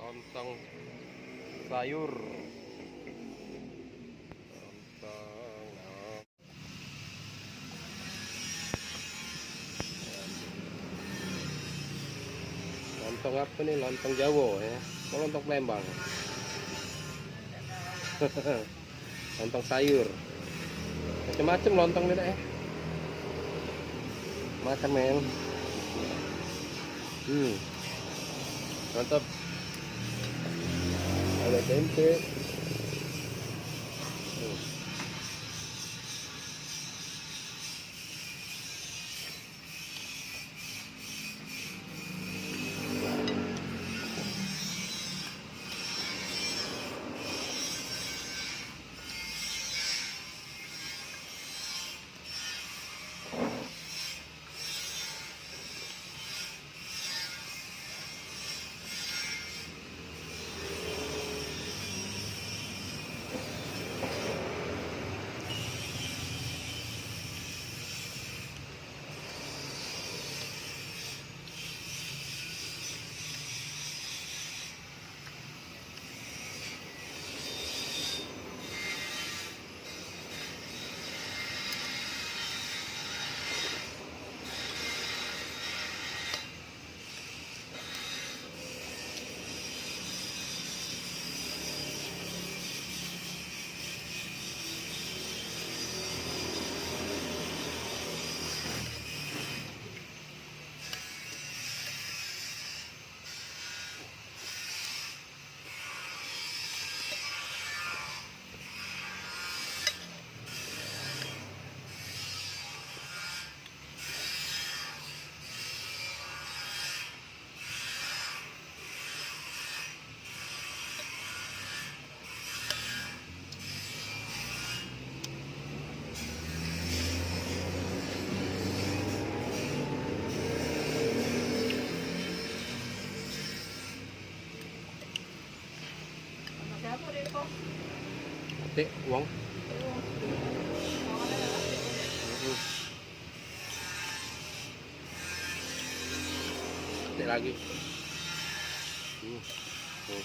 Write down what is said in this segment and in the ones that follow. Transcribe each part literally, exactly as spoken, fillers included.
Lontong sayur. Lontong. Lontong apa nih? Lontong Jawa ya. Apa lontong Palembang? Lontong sayur. Macam-macam lontong nih, Dak, ya. Macam, men. Hmm. Mantap. Ada tempe. Hmm. Atik wong. Mm-mm. Atik lagi. Hmm. Hmm.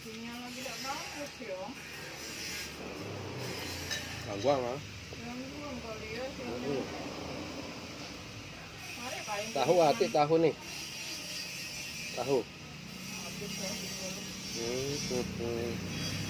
Sinyal lagi dak bagus yo. Gangguan, ah. Gangguan kali ya sinyal. Mm-mm. Mari paling. Tahu, Atik, tahu nih. Tahu. Habis ya. Hmm, hmm, hmm.